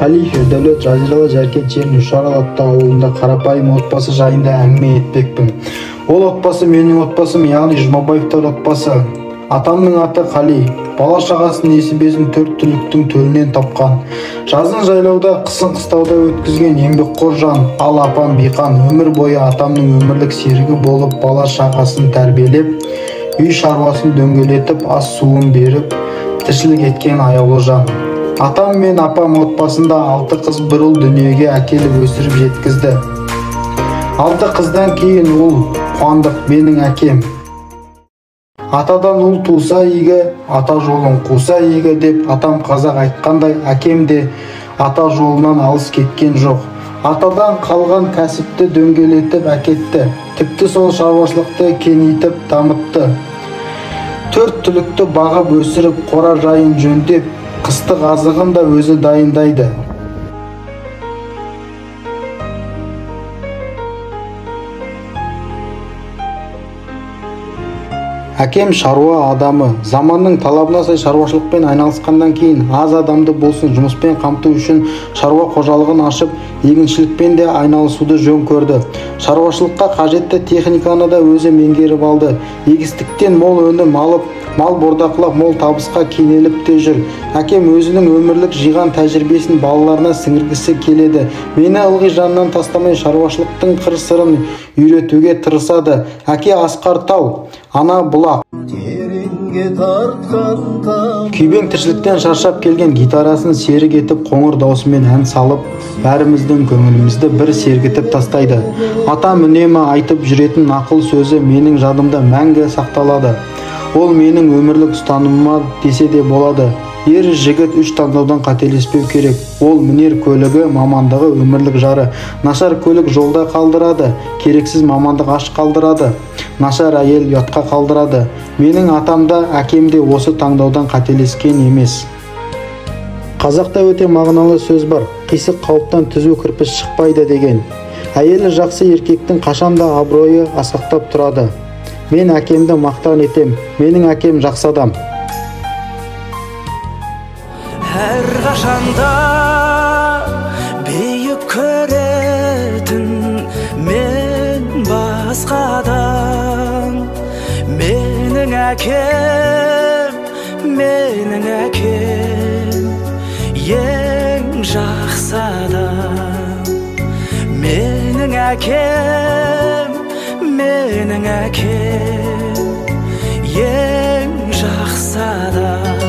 Қалиев Ердәулет Жазиралы Жаркент жерінің Үшарал атты ауылында қарапайым отбасы жайында әңгіме етпекпін. Ол отбасы менің отбасым, яғни Жұмабаевтар отбасы. Атамның аты Қали. Бала шағасын несібесін төрт түліктің төлінен тапқан. Жазын жайлауда, қысын қыстауда өткізген еңбекқор жан. Ал апам Биқан өмір бойы атамның өмірлік серігі болып, бала шағасын тәрбиелеп, үй шаруасын дөңгелетіп, ас суын беріп, тіршілік еткен аяулы жан. Атам мен апам отбасында 6 қыз бір ұл дүниеге әкеліп өсіріп жеткізді. 6 қыздан кейін ұл Қуандық менің әкем. Атадан ұл туса игі, ата жолын қуса игі деп атам қазақ айтқандай, әкем де ата жолынан алыс кеткен жоқ. Атадан қалған кәсіпті дөңгелетіп әкетті. Тіпті сол шаруашылықты кеңейтіп дамытты. 4 түлікті бағып өсіріп, қора жайын жөндеп, қыстық азығын да өзі дайындайды. Әкем шаруа адамы. Заманның талабына сай шаруашылықпен айналысқаннан кейін аз адамды болсын жұмыспен қамту үшін шаруа қожалығын ашып, егіншілікпен де айналысуды жөн көрді. Шаруашылыққа қажетті техниканы да өзі меңгеріп алды. Егістіктен мол өнім алып, мал бордақылап, мол табысқа кенеліп те жүр. Әкем өзінің өмірлік жиған тәжірибесін балаларына сіңіргісі келеді. Мені ылғи жанынан тастамай шаруашылықтың қыр-сырын үйретуге тырысады. Әке асқар тау, ана бұлақ. Күйбең тіршіліктен шаршап келген гитарасын серік етіп, қоңыр даусымен ән салып, бәріміздің көңілімізді бір сергітіп тастайды. Атам үнемі айтып жүретін ақыл сөзі менің жадымда мәңгі сақталады. Ол менің өмірлік ұстанымыма десе де болады. Ер жігіт 3 таңдаудан қателеспеу керек. Ол мінер көлігі, мамандығы, өмірлік жары. Нашар көлік жолда қалдырады, керексіз мамандық аш қалдырады, нашар әйел ұятқа қалдырады. Менің атам да, әкем де осы таңдаудан қателескен емес. Қазақта өте мағыналы сөз бар. Қисық қауыптан түзу кірпіш шықпайды деген. Әйелі жақсы еркектің қашанда абыройы асқақтап тұрады. Мен әкемді мақтан етем. Менің әкем жақсы адам. Әрқашанда биік көретін мен басқадан. Менің әкем, менің әкем ең жақсы адам. Менің әкем, менің әкем ең жақсы адам.